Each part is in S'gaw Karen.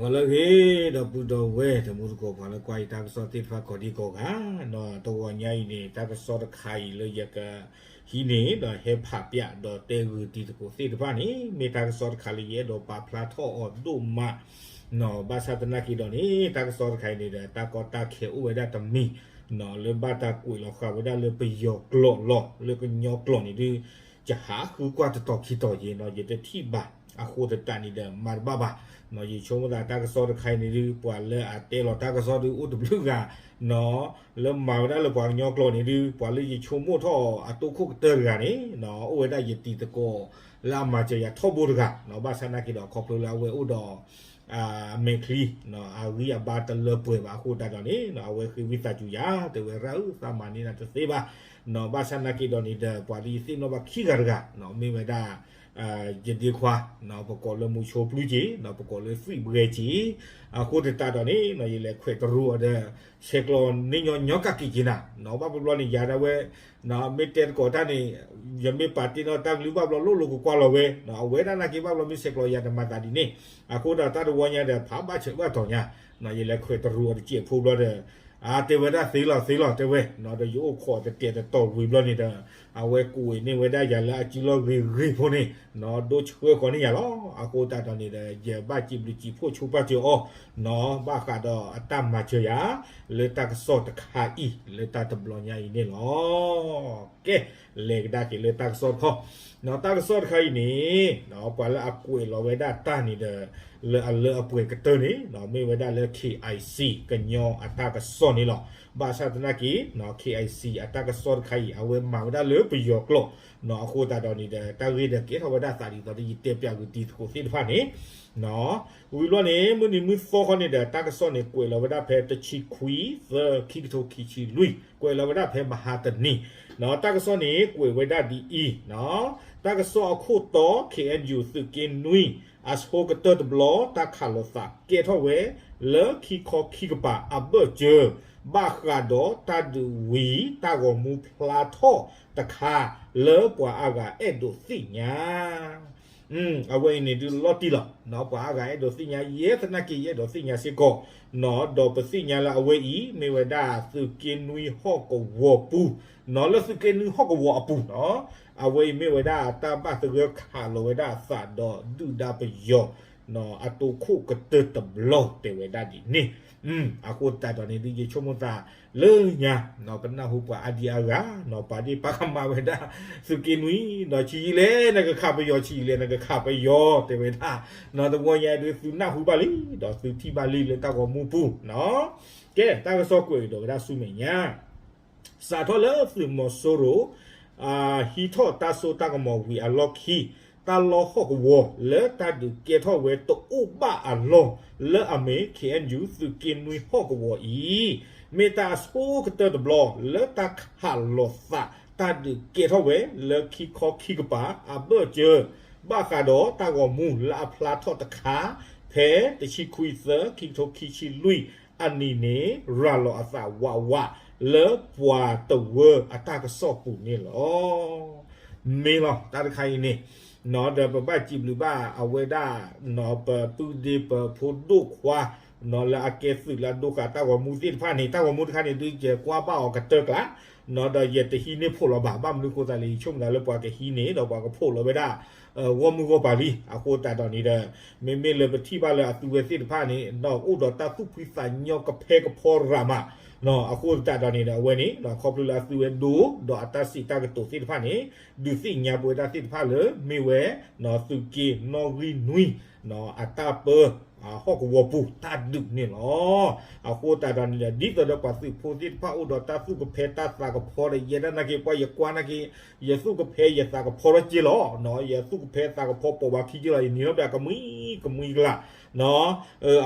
ဒီးလၢအဂ့ၤ ဒီပုၢ်ဒီဝဲၢ်တံၤသကိး ပှၤလၢကွၢ်ယတၢ်ကစီၣ်သ့ၣ်တဖၣ်ကိးဒံကိးဂၤ, ဒီးတဂီၤညါအံၤန့ၣ် တၢ်ကစီၣ်တခါအံၤလၢယကဟံးန့ၢ် ဒီးဟဲဖးပျးဒီးတဲဂုာ်တံၤသကိးသ့ၣ်တဖၣ်န့ၣ် မ့ၢ်တၢ်ကစီၣ်တခါလၢယအဲၣ်ဒိးပာ်ဖျါထီၣ်အီၤဒိၣ်မး, ဘၣ်ဆၣ်သနာ်က့ဒီးန့ၣ် တၢ်ကစီၣ်တခါအံၤန့ၣ်ဒီး တၢ်ကီတၢ်ခဲအိၣ်ဝဲဒၣ်တမံၤ, လၢဘၣ်တၢ်ကွဲးလီၤဃာ်ဝဲဒၣ်လၢပယီၤကျိာ်လီၤ. လၢကညီကျိာ်န့ၣ်ဒုး ယဟးဃုကွၢ်တတီၤခံတီၤယ့ၤနီၤ ယတထံၣ်ဘၣ်. အဃိသတးန့ၣ်ဒီး မၤတဘၣ်ဘၣ်, ယဆိကမိၣ်သးတၢ်ကစီၣ်တခါအံၤန့ၣ်ဒုး ပှၤလၢအတဲလီၤတၢ်ကစီၣ်ဒုး အိၣ်တဘျုးဂၤနီၤ, လၢမၤဝဲဒၣ်လၢပှၤကညီကျိာ်န့ၣ်ဒုး ပှၤလၢယဆိကမိၣ်ထီၣ်အတိၢ်ခိၣ်ကတၢၢ်တဂၤန့ၣ်နီၤ အိၣ်ဝဲဒၣ်ယတံၤသကိး လၢအမၤစၢၤယၤထီဘိတဂၤနီၤ, ဘၣ်ဆၣ်သနာ်က့ဒီး ခီဖျိလၢအဝဲအိၣ်ဒီး အမဲာ်ချံ အဂံၢ်အဘါတလၢပှဲၤဘၣ်အဃိသတးဒီးန့ၣ် အဝဲဃ့ဝံသးစူၤယၤ တဲဝဲ ရၣ်ဧၢ သးမၤန့ၢ်နၤတသ့ဘၣ်နီၤ, ဘၣ်ဆၣ်သနာ်က့ဒီးန့ၣ်ဒီး ပှၤလၢယသ့ၣ်နီၣ်ဘၣ်ခံဂၤတဂၤနီၤ မ့ၢ်ဝဲဒၣ် ယဒ့ခွါနီၤ ပကိးလၢမူဆိပျုၢ်က့ၤနီၤ ပကိးလၢသွံၣ်ဘှဲက့ၤ, အဃိသတးဒီးန့ၣ်နီၤ ယလဲၤခွဲးတရူးအီၤဒီး ဆဲးကျိးန့ၢ်ညီညီကၣ်က့ၤက့ၤနၤနီၤ, ဘၣ်ဘျီဘျီန့ၣ် ယၤဒၣ်ဝဲ မ့ၢ်တဲသကိးတၢ်န့ၣ် ယမ့ၢ်ပာ်တ့ၢ်နီၣ်တၢ်ကလုၢ်ဘၣ်ဘျီလိၣ်လိၣ်ကကွၢ်လီၤဝဲ, အဝဲဒၣ်နာ်က့ဘၣ်ဘျီမ့ၢ်ဆဲးကျိးယၤတမၤသးဒ်န့ၣ်, အဃိဒီးတၢ်တဝီညါဒီး ဖးဘၣ်ဆၢဘၣ်တီၤညါ, ယလဲၤခွဲးတရူးအီၤတစဲးဖိဘျီဒီး အါ တဲဝဲဒၣ်သ့လီၤ သ့လီၤ တဲဝဲ, ဒီးယအိၣ်ခိးတတဲာ်တတီၤဝံၤဘျီန့ၣ်ဒီး အဝဲကွဲးန့ၢ်ဝဲဒၣ်ယၤလၢအစုလီၢ်ဂ့ၤဂ့ၤဖိန့ၣ်နီၤ ဒိဆှၢဃီၤန့ၢ်ယၤလီၤ. အဃိသတးဒီးန့ၣ်ဒီး ယဘၣ်စံးဘျုးစံးဖှိၣ်ဆိပာ်စၢၤအီၤနီၤ ဘၣ်ဃးဒီးအတၢ်မၤစၢၤယၤ လၢတၢ်ကစီၣ်တခါအံၤ လၢတၢ်တဘျီညါအံၤန့ၣ်လီၤ. ကဲ လဲၤကဒါက့ၤလၢတၢ်ကစီၣ်တခီ, တၢ်ကစီၣ်တခါအံၤန့ၣ် ပှၤလၢအကွဲးလီၤဝဲဒၣ်တၢ်န့ၣ်ဒီး လၢအလၢအပှဲၤကတၢၢ်န့ၣ် မ့ၢ်ဝဲဒၣ်လၢ KIC ကညီအတၢ်ကစီၣ်န့ၣ်လီၤ. ဘၣ်ဆၣ်သနာ်က့ KIC အတၢ်ကစီၣ်တခါအံၤ အဝဲမၤဝဲဒၣ်လၢပယီၤကျိာ်နီၤ, အဃိသတးဒီးန့ၣ်ဒီး တၢ်ဂ့ၢ်ဒီးကဲထီၣ်ဝဲဒၣ်သးဒ်သိးဒီး ယတဲပျးကွံာ်တံၤသကိးသ့ၣ်တဖၣ်န့ၣ် ဝံၤဘျီန့ၣ် မုၢ်နံၤမုၢ်သီခီန့ၣ်ဒီး တၢ်ကစီၣ်န့ၣ် ကွဲးလီၤဝဲဒၣ်ဖဲတဆံခွံ သၢ ခံကထိခံဆံလွံၢ်, ကွဲးလီၤဝဲဒၣ်ဖဲမဟါတနံၤနီၤ, တၢ်ကစီၣ်န့ၣ် ကွဲးဝဲဒၣ်ဒ်အံၤနီၤ, တၢ်ကစီၣ်အခိၣ်တီ KNU သုးက့နွံ အဆိကတၢၢ်တဘျီ တၢ်ခးလိာ်သးကဲထီၣ်ဝဲ လၢခံခီခံကပၤအဘၢၣ်စၢၤ ဘၣ်ဃးဒီးတၢ်ဒုးဝံၤ တၢ်ဂီၤမူဖျါထီၣ်တခါ လၢပှၤအါဂၤအဲၣ်ဒိးသ့ၣ်ညါ အဝဲအံၤန့ၣ်ဒုးလီၤတံၢ်လီၤနီၤ, ပှၤအါဂၤအဲၣ်ဒိးသ့ၣ်ညါ ယဲသနာ်က့ ယအဲၣ်ဒိးသ့ၣ်ညါစ့ၢ်ကီးနီၤ, ဒီးပသ့ၣ်ညါလၢအဝဲအံၤ မ့ၢ်ဝဲဒၣ်သုးက့နွံဟီၣ်ကဝီၤပူၤနီၤ, လၢသုးက့နွံဟီၣ်ကဝီၤအပူၤနီၤ, အဝဲအံၤမ့ၢ်ဝဲဒၣ်တၢ်ဘၣ်သဂၢၢ်ခးလီၤဝဲဒၣ်အသးဒီးဒုၣ်ဒါပယီၤနီၤ, အတိခိၣ်ကတၢၢ်တဘျီတဲဝဲဒၣ်ဒ်န့ၣ်, အဃိသတးဒီးန့ၣ်ဒုး ယဆိကမိၣ်သးလၢညါနီၤ, ပနၢ်ဟူပှၤအါဒံအါဂၤနီၤ, ပာ်ဒ့ၣ်ပာ်ကမၣ်ဝဲဒၣ် သုးက့နွံဒီး ဆံးယံာ်လဲၣ်နကခးပယီၤ ဆံးယံာ်လဲၣ်နကခးပယီၤ တဲဝဲဒၣ်နီၤ, တဝီညါဒုးသုနၢ်ဟူဘၣ်လံ ဒီးသုထံၣ်ဘၣ်လံလၢတၢ်ဂီၤမူပူၤနီၤ, ကဲ တၢ်ကစီၣ်ကွဲးကဒီးဝဲဒၣ်ဆူမဲာ်ညါ စးထီၣ်လၢသုးမီၤစိရိၤ ဟံးထီၣ်တၢ်စိတၢ်ကမီၤဝံၤအလီၢ်ခံ တၢ်လီၢ်ဟီၣ်ကဝီၤလၢတၢ်ဒုးကဲထီၣ်ဝဲတအိၣ်ဘၣ်အလီၢ် လၢအမ့ၢ် KNU သုးက့နွံဟီၣ်ကဝီၤအံၤ မ့ၢ်တၢ်အဆိကတၢၢ်တဘျီ လၢတၢ်ခးလိာ်သးတၢ်ဒုးကဲထီၣ်ဝဲ လၢခံခီခံကပၤအဘၢၣ်စၢၤ ဘၣ်ဃးဒီးတၢ်ဂီၤမူလၢအဖျါထီၣ်တခါ ဖဲတဆံခွံသၢ ခံကထိခံဆံလွံၢ် အနံၤန့ၣ် ရၤလီၤအသးဝးဝး လၢပှၤတဝၢအတၢ်ကစီၣ်ပူၤန့ၣ်လီၤ. မ့ၢ်လီၤ တၢ်တခါအံၤန့ၣ် ဒီးပဘၣ်စံးဘျုးဘၣ်အဝဲဒၣ် ပပုၢ်ဒ့ပဖိဒိၣ်ခွါ လၢအကဲသုးလၢအဒိဃာ်တၢ်ဂီၤမူသ့ၣ်တဖၣ်န့ၣ် တၢ်ဂီၤမူတခါန့ၣ် ဒုးယကွၢ်ဘၣ်အီၤကတၢၢ်ကျါ ဒီးယတဟံးန့ၢ်ဖှိၣ်လီၤဘၣ် ဘၣ်မနုၤအဃိသတးလဲၣ် ယဆိကမိၣ်သးလၢပှၤကဟံးန့ၢ် ဒီးပှၤကဖှိၣ်လီၤဝဲဒၣ် ဂီၢ်မုၢ်ဂီၢ်ပၤလံ အဃိသတးဒီးန့ၣ်ဒီး မ့မ့ၢ်လၢပထံၣ်ဘၣ်လၢအသုဝဲသ့ၣ်တဖၣ်န့ၣ် ဒီးအိၣ်ဒီးတၢ်သူၣ်ဖှံသးညီကဖဲကဖီရၤမး အဃိသတးဒီးန့ၣ်ဒီး အဝဲန့ၣ် ခီဖျိလၢအသုဝဲဒိၣ် ဒီးအတၢ်စံးတၢ်ကတိၤသ့ၣ်တဖၣ်န့ၣ် ဒုးသ့ၣ်ညါပဝဲဒၣ်သ့ၣ်တဖၣ်လၢ မ့ၢ်ဝဲ သုးက့နီၣ်ဂံၢ်နွံ အတၢ်ပၢ ဟီၣ်ကဝီၤပူၤတၢ်ဒုးန့ၣ်လီၤ. အဃိသတးဒီးန့ၣ်ဒီး ဒ်သိးဒီးပှၤသုးဖိသ့ၣ်တဖၣ်အိၣ်ဒီးတၢ်သူၣ်ကဖဲတၢ်သးကဖီဒီး ယဲဒၣ်နာ်က့ ပှၤယကွၢ်နာ်က့ ယသူၣ်ကဖဲယသးကဖီထီၣ်က့လီၤ. ယသူၣ်ကဖဲသးကဖီပိာ်ဝဲခံက့လီၤ ယနံၤထီၣ်ပၠးကမှံကမှံကလး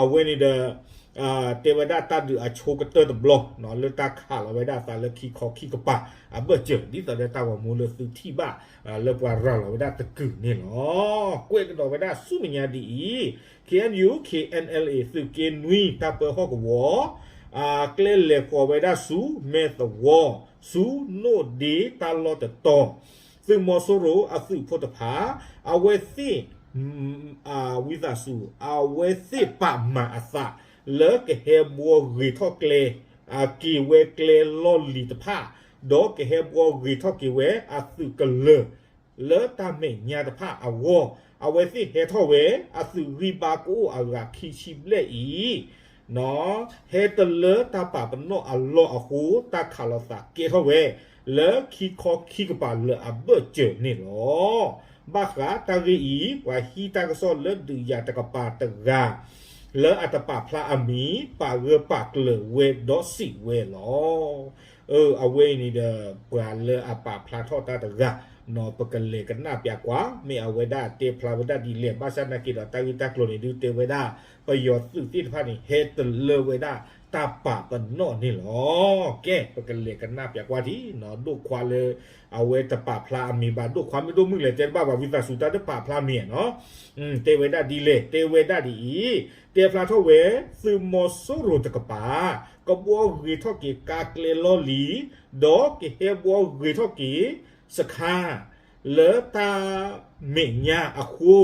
အဝဲန့ၣ်ဒီး တဲဝဲဒၣ်တၢ်ဒုးအဆိကတၢၢ်တဘျီ လၢတၢ်ခးလီၤဝဲဒၣ်အသးလၢခံခီခံကပၤ အဘၢၣ်စၢၤ ဒ်သိးဒီးတၢ်ဂီၤမူလၢသုထံၣ်ဘၣ် လၢပှၤရၤလီၤဝဲဒၣ်တကုာ်န့ၣ်လီၤ. ကွဲးကဒီးဝဲဒၣ်ဆူမဲာ်ညါဒ်အံၤ KNU KNLA သုးက့နွံ တၢ်ပၢဟီၣ်ကဝီၤ ကျဲလဲၤဃီၤဝဲဒၣ်ဆူမဲၢ်သဝီ ဆူနိၣ်ဒ့တၢ်လီၢ်တတီၤ သုးမီၤစိရိၤအသုးဖိတဖၣ် အဝဲသ့ၣ် ဝံသးစူၤ အဝဲသ့ၣ်ပာ်မၤအသး လၢကဟဲဘှီဂ့ၤထီၣ်ကျဲ က့ၤဝဲကျဲလီၢ်လံၤတဖၣ် ဒီးကဟဲဘှီဂ့ၤထီၣ်က့ၤဝဲအသုးကလၢၤ လၢတၢ်မဲာ်ညါတဖၣ်အဂီၢ် အဝဲသ့ၣ်ဟဲထီၣ်ဝဲ အသုးဂံၢ်ဘါကအိၣ်အဂၤခံဆံဘျဲၣ်အံၤ ဟဲတလၢတၢ်ပာ်ပနီၣ်အလီၢ်အဃိ တၢ်ခးလိာ်သးကဲထီၣ်ဝဲ လၢခံခီခံကပၤလၢအဘၢၣ်စၢၤန့ၣ်လီၤ. ဘၣ်ဃးတၢ်ဂ့ၢ်အံၤ ပှၤဟံးတၢ်ကစီၣ်လၢဒုးယၤတကပၤတဂၤ လၢအတပာ်ဖျါအမံၤ ပာ်ဂၢၢ်ပာ်ကျၢၤဝဲဒီးစံးဝဲလီၤ. အဝဲအံၤန့ၣ်ဒီး ပှၤလၢအပာ်ဖျါထီၣ်တၢ်တဂၤ ပကလဲၤကနၣ်ပျးကွၢ် မ့ၢ်အဝဲဒၣ်တဲဖျါဝဲဒၣ်ဒ်လဲၣ် ဘၣ်ဆၣ်နာ်က့ဒီးတၢ်ဂ့ၢ်တၢ်ကျိၤန့ၣ်ဒုးတဲဝဲဒၣ် ပယီၤသုးသ့ၣ်တဖၣ်န့ၣ် ဟဲတလၢဝဲဒၣ်တၢ်ပာ်ပနီၣ်န့ၣ်လီၤ. ကဲ ပကလဲၤကနၣ်ပျးကွၢ်ထံ ဒိၣ်ခွါလၢ အဝဲတပာ်ဖျါအမံၤဘၣ် ဒိၣ်ခွါမ့ၢ်ဒိၣ်မုၢ်လဲၤတဲတဘၣ်ဘၣ် ဝံသးစူၤတၢ်တပာ်ဖျါမံၤနီၤ တဲဝဲဒၣ်ဒ်လဲၣ် တဲဝဲဒၣ်ဒ်အံၤ တဲဖျါထီၣ်ဝဲ သုးမီၤစိရိၤတကပၤ ကဘှီဂ့ၤထီၣ်က့ၤကါကျဲလီၢ်လံၤ ဒီးကဟဲဘှီဂ့ၤထီၣ်က့ၤ စခါ လၢတၢ်မဲာ်ညါအဃိ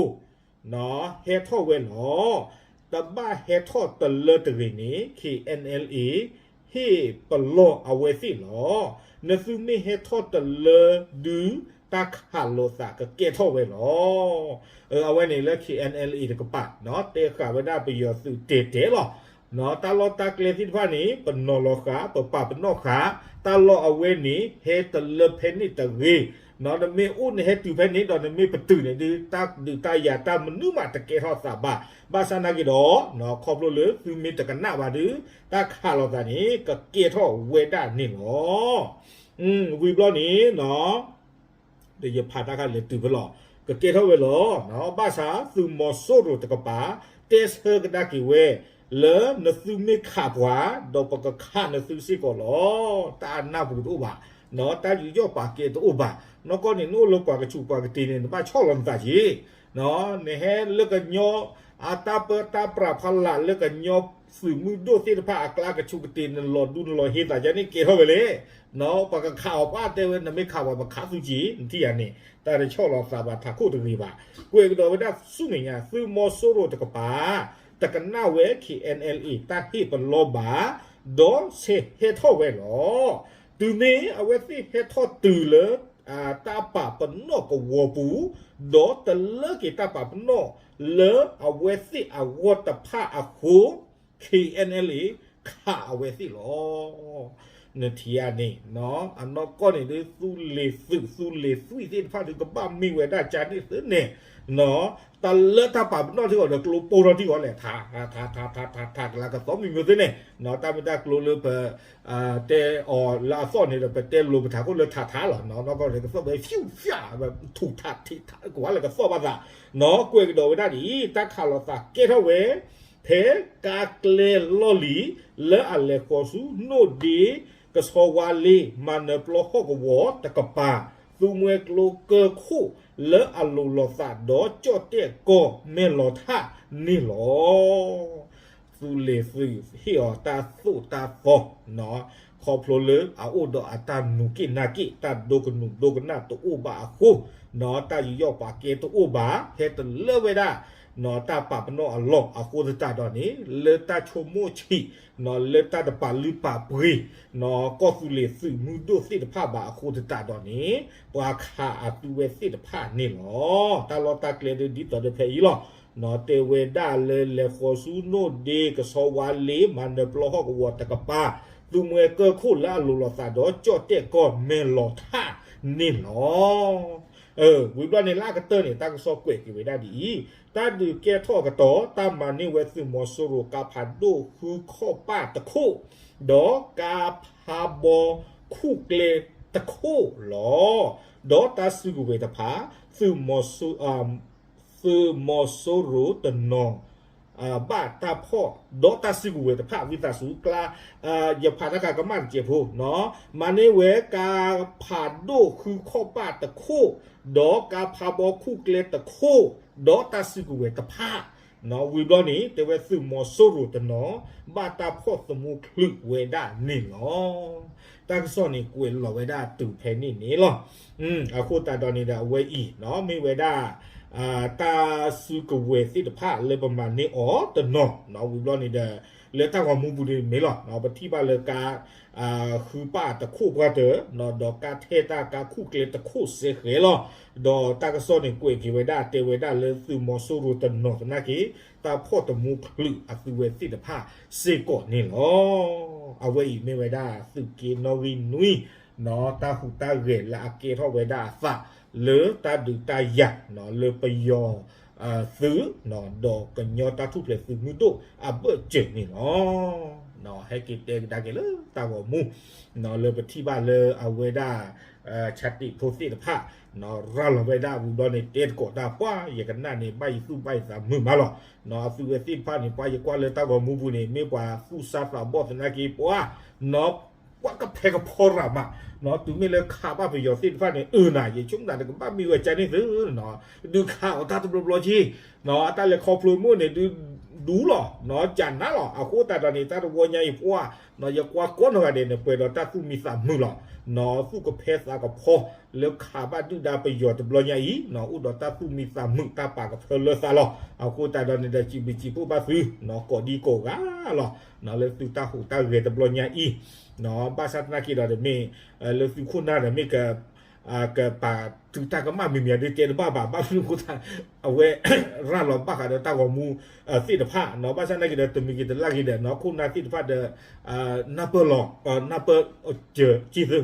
ဟဲထီၣ်ဝဲလီၤ. တဘၣ်ဟဲထီၣ်တလၢတဂ့ၤန့ၣ် KNLA ဟ့ၣ်ပလီၢ်အဝဲသ့ၣ်လီၤ. နသုမ့ၢ်ဟဲထီၣ်တလၢဒုး တၢ်ခးလိာ်သးကကဲထီၣ်ဝဲလီၤ. အဝဲန့ၣ်လၢ KNLA တကပၤ တဲဃာ်ဝဲဒၣ်ပယီၤသုးတဲာ်တဲာ်လီၤ. တၢ်လီၢ်တၢ်ကျဲသ့ၣ်တဖၣ်န့ၣ် ပနီၤလီၤဃာ် ပပာ်ပနီၣ်ဃာ် တၢ်လီၢ်အဝဲန့ၣ် ဟဲတလၢဖဲန့ၣ်တဂ့ၤ နမ့ၢ်အိၣ်နဟဲတုၤဖဲန့ၣ်ဒီးနမ့ၢ်ပတုာ်န့ၣ်ဒုး တၢ်ဒုးတၢ်ယၤတၢ်မနုၤမးတကဲထီၣ်သးဘၣ်. ဘၣ်ဆၣ်နာ်က့ဒီး ခီဖျိလၢသုမ့ၢ်တကနၣ်ဘၣ်ဒုး တၢ်ခးလိာ်သးန့ၣ် ကကဲထီၣ်ဝဲဒၣ်န့ၣ်လီၤ. ဝံၤဘျီန့ၣ် ဒီးယဖးတၢ်ခါလဲၤတုၤဖဲလီၤ ကကဲထီၣ်ဝဲလီၤ. ဘၣ်ဆၣ်သုးမီၤစိရိၤတကပၤ တဲဆၢကဒါက့ၤဝဲ လၢနသုမ့ၢ်ခးပှၤ ဒီးပကခးနသုစ့ၢ်ကီးလီၤ. တၢ်အနၢ်ပူၤတအိၣ်ဘၣ်, တၢ်ယူးယီၣ်ပာ်ကဲတအိၣ်ဘၣ်. နီၢ်ကီၢ်န့ၣ် နအိၣ်လၢပှၤကဆူးပှၤကတ့ၤန့ၣ် နဘၣ်ဆီၣ်လီၤနသးက့ၤ နဟဲလၢကညီ အတၢ်ပၢတၢ်ပြးဖီလာ်လၢကညီသုးမုၢ်ဒိၣ်သ့ၣ်တဖၣ်အကျါကဆူးကတ့ၤ နလီၤဒူနလီၤဟ့သးယါန့ၣ်ကဲထီၣ်ဝဲလဲၣ်. ပှၤကခးအီၤပှၢ်တဲဝဲ နမ့ၢ်ခးပှၤပခးသုက့ၤ နထံၣ်ယါန့ၣ် တၢ်တဆီၣ်လီၤသးဘၣ်ထးခိၣ်တဂ့ၤဘၣ်. ကွဲးကဒီးဝဲဒၣ်ဆူမဲာ်ညါ သုးမီၤစိရိၤတကပၤ တကနၣ်ဝဲ KNLA တၢ်ဟ့ၣ်ပလီၢ်ဘၣ် ဒီးဆဲးဟဲထီၣ်ဝဲလီၤ. တုၤမ့ၢ်အဝဲသ့ၣ်ဟဲထီၣ်တုၤလၢ တၢ်ပာ်ပနီၣ်ကဝီၤပူၤ ဒီးတလၢက့ၤတၢ်ပာ်ပနီၣ်လၢအဝဲသ့ၣ်အဂီၢ်တဖၣ်အဃိ KNLA ခးအဝဲသ့ၣ်လီၤ. နထံၣ်ဧါန့ၣ် အနီၢ်ကီၢ်န့ၣ်ဒုး သူလ့ၤသုး သူလ့ၤသွံၣ်သ့ၣ်တဖၣ်ဒုး ကဘၣ်မ့ၢ်ဝဲဒၣ်ကန့ၣ်သ့န့ၣ် တၢ်လၢတၢ်ပာ်ပနီၣ်ထံအီၤဒီး ကျိပိၢ်ထီၣ်ထံအီၤလဲၣ် ထးထးထးထးထးထးထး တလါကသီမံၤမံၤသ့န့ၣ် တၢ်မ့ၢ်တၢ်ကျိလၢပ တဲအီၤလၢအသီၣ်န့ၣ်ဒီး ပတဲလိာ်ပထးခိၣ်လၢထးထးလီၤ. နီၢ်ကီၢ်န့ၣ် ကသီၣ်ဝဲ ဖၠူၣ်ဖၠၣ် ထူးထးထံးထး ကဝါလၢကသီၣ်ဘၣ်သး ကွဲးကဒီးဝဲဒၣ်ဒ်အံၤ တၢ်ခးလိာ်သးကဲထီၣ်ဝဲ ဖဲကါကျဲလီၢ်လံၤ လၢအလဲၤဃီၤဆူနိၣ်ဒ့ ကဆီဝါလ့ မၤနၢၤပျီဟီၣ်ကဝီၤတကပၤ သုးမွဲကျိကၢၢ်ခိၣ်လၢအလိၤလိာ်သးဒီးကၠီၣ်တဲၣ်ကီၢ်မဲၢ်လီၤထၣ်န့ၣ်လီၤ. သူလ့ၤသုးဟ့ၣ်အီၤတၢ်သိၣ်တၢ်သီ ခီဖျိလၢအအိၣ်ဒီးအတၢ်နူးက့ၣ်နၢ်က့ၣ် တၢ်ဒိကနူးဒိကနၣ်တအိၣ်ဘၣ်အဃိ တၢ်ယူးယီၣ်ပာ်ကဲတအိၣ်ဘၣ် ဟဲတလၢဝဲဒၣ် တၢ်ပာ်ပနီၣ်အလီၢ်အဃိသတးဒီးန့ၣ် လၢတၢ်ဆိကမိၣ်ဆံး လၢတၢ်တပာ်လုၢ်ပာ်ပှ့ၤ ကီၢ်သူလ့ၤသုးမုၢ်ဒိၣ်သ့ၣ်တဖၣ်ဘၣ်အဃိသတးဒီးန့ၣ် ပှၤခးအသုဝဲသ့ၣ်တဖၣ်န့ၣ်လီၤ. တၢ်လီၢ်တၢ်ကျဲဒုးဒ်သိးဒီးဖဲအံၤလီၤ. တဲဝဲဒၣ်လၢလဲၤဃီၤဆူနိၣ်ဒ့ ကဆီဝါလ့ မၤနၢၤပျီဟီၣ်ကဝီၤတကပၤ သုးမွဲကၢၢ်ခိၣ်လၢအလိၤလိာ်သးဒီးကၠီၣ်တဲၣ်ကီၢ်မဲၢ်လီၤထၣ်န့ၣ်လီၤ. ဝံၤဘျီန့ၣ်လၢအကတၢၢ်န့ၣ် တၢ်ကစီၣ်ကွဲးက့ၤဝဲဒၣ်ဒ်အံၤ တၢ်ဒုးကဲထီၣ်အကတီၢ် တၢ်မၤန့ၢ်ဝဲသုးမီၤစိရိၤ ကါဖးဒိၣ်ဃုခီၣ်ပၣ်တခိၣ် ဒီးကါဖးဘီခူၣ်ကျဲတခိၣ်လီၤ. ဒီးတၢ်စုကဝဲၤတဖၣ် သုးမီၤစိ သုးမီၤစိရိၤတနီၤ ဘၣ်တၢ်ဖီၣ် ဒီးတၢ်စုကဝဲၤတဖၣ် ဝံသးစူၤကျါ ယဖးတၢ်ခးကမၣ်တစဲးဖိ မၤန့ၢ်ဝဲကါဖးဒိၣ်ဃုခီၣ်ပၣ်တခိၣ် ဒီးကါဖးဘီခူၣ်ကျဲတခိၣ် ဒီးတၢ်စုကဝဲၤတဖၣ် ဝံၤဘျီန့ၣ် တဲဝဲသုးမီၤစိရိၤတနီၤ ဘၣ်တၢ်ဖီၣ်သမူချုးဝဲဒၣ်န့ၣ်လီၤ. တၢ်ကစီၣ်န့ၣ်ကွဲးလီၤဝဲဒၣ်တုၤဖဲန့ၣ်န့ၣ်လီၤ. အဃိသတးဒီးန့ၣ်ဒီးအဝဲအံၤ မ့ၢ်ဝဲဒၣ် တၢ်စုကဝဲၤသ့ၣ်တဖၣ်လၢပမၤန့ၢ်အီၤတနီၤ ဝံၤဘျီန့ၣ်ဒီး လၢတၢ်ဂီၤမူပူၤန့ၣ်မ့ၢ်လီၤ. ပထံၣ်ဘၣ်လၢကါ ဃုပၢ်တခိၣ်ပှၢ်တၢၢ် ဒီးကါထဲတၢ်ကါခူၣ်ကျဲတခိၣ်စဲဃဲၤလီၤ. ဒီးတၢ်ကစီၣ်န့ၣ်ကွဲးက့ၤဝဲဒၣ်တဲဝဲဒၣ်လၢသုးမီၤစိရိၤတနီၤသနာ်က့ တၢ်ဖီၣ်တမူချုးအသုးဝဲသ့ၣ်တဖၣ်စ့ၢ်ကီးန့ၣ်လီၤ. အဝဲအံၤမ့ၢ်ဝဲဒၣ်သုးက့နီၣ်ဂံၢ်နွံ တၢ်ဟူးတၢ်ဂဲၤလၢအကဲထီၣ်ဝဲဒၣ်အသး လၢတၢ်ဒုးတၢ်ယၤ လၢပယီၤသုး ဒီးကညီတၢ်ထူၣ်ဖျဲးသုးမုၢ်ဒိၣ်အဘၢၣ်စၢၤန့ၣ်လီၤ. ဟဲက့ၤတဲကဒါက့ၤလၢတၢ်ဂီၤမူ လၢပထံၣ်ဘၣ်လၢအဝဲဒၣ် ဆၣ်တံးဖိသ့ၣ်တဖၣ် ရၤလီၤဝဲဒၣ်ဝံၤဘျီန့ၣ် တဲသကိးတၢ်ပှၤ ယကနၣ်န့ၣ် ဘၣ်ယသူၣ်ဘၣ်ယသးမုာ်မးလီၤ. အသုးဝဲသ့ၣ်တဖၣ်န့ၣ် ပှၤယကွၢ်လၢတၢ်ဂီၤမူပူၤန့ၣ် မ့ၢ်ပှၤသူၣ်စၢ်သးဘီၣ်သနာ်က့ ပှၤ ပှၤကဖဲးကဖီရၤမး, တုၤမ့ၢ်လၢခးဘၣ်ပယီၤသ့ၣ်တဖၣ်န့ၣ် အၢနၤ ယဆိကမိၣ်တၢ်တကဘၣ်မ့ၢ်ဝဲကန့ၣ်သု, ဒုးခးအီၤတၢ်တဘျီဘျီက့, အတၢ်လဲၤခီဖျိမိၣ်န့ၣ် ဒုးဒူလီၤ, ကနါလီၤ. အဃိသတးဒီးန့ၣ် တၢ်တဝီညါအံၤပှၤ ယကွၢ်ကိးနီၢ်ဂၤဒဲးန့ၣ် ပှဲၤဒီးတၢ်သူၣ်မံသးမုာ်လီၤ. သူၣ်ကဖဲးသးကဖီ လၢခးဘၣ်ဒုၣ်ဒါပယီၤတဘျီညါအံၤ အိၣ်ဒီးတၢ်သူၣ်မံသးမုာ်တၢ်ပာ်ကဖၢလၢသးလီၤ. အဃိသတးဒီးန့ၣ်ဒီး စံးဘျုးစံးဖှိၣ်ဘၣ်သု ကိးဒံကိးဂၤလီၤ. လၢသုတၢ်ဟူးတၢ်ဂဲၤတဘျီညါအံၤ ဘၣ်ဆၣ်သနာ်က့ဒီးတမ့ၢ် လၢသုခိၣ်နၢ်ဒီးမ့ၢ် ကပာ်တုၤတၢ်ကမၣ်မံၤမံၤဒ်တဲတဘၣ်ဘၣ်, ဘၣ်မနုၤအဃိသတး အဝဲရၤလီၤဘၣ်ဃးဒီးတၢ်ဂီၤမူသ့ၣ်တဖၣ်, ဘၣ်ဆၣ်သနာ်က့ဒီး တမံၤဂ့ၤတလၢ်ဂ့ၤဒီး ခိၣ်နၢ်သ့ၣ်တဖၣ်ဒီး နၢ်ပၢၢ်လီၤ နၢ်ပၢၢ်စၢၤက့သု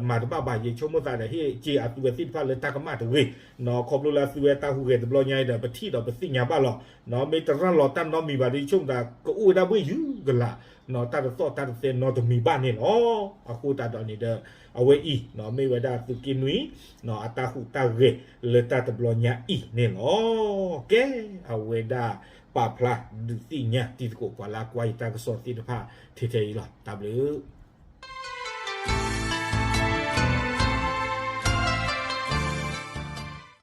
မၤတဘၣ်ဘၣ် ယဆိကမိၣ်သးဒီး ဟ့ၣ်က့ၤအသုဝဲသ့ၣ်တဖၣ်လၢတၢ်ကမၣ်တဂ့ၤ, ခီဖျိလၢအသုဝဲတၢ်ဟူးဂဲၤတဘျီညါအံၤဒီး ပထံၣ်ဒီးပသ့ၣ်ညါဘၣ်လီၤ. မ့ၢ်တရၤလီၤတၢ်နီတမံၤဘၣ်ဒီး ယဆိကမိၣ်သး ကအိၣ်ဝဲဒၣ်ဘၣ်ယုၢ်ကလာ် တၢ်တသီၣ်တၢ်တသဲနီတမံၤဘၣ်န့ၣ်လီၤ. အဃိသတးဒီးန့ၣ်ဒီး အဝဲအံၤ မ့ၢ်ဝဲဒၣ်သုးက့နွံ အတၢ်ဟူးတၢ်ဂဲၤလၢတၢ်တဘျီညါအံၤန့ၣ်လီၤ. ကဲ အဝဲဒၣ် ပာ်ဖျါဒုးသ့ၣ်ညါတံၤသကိးပှၤလၢအကွၢ်ယတၢ်ကစီၣ်သ့ၣ်တဖၣ်ထဲထဲအံၤလီၤ. တၢ်ဘျုး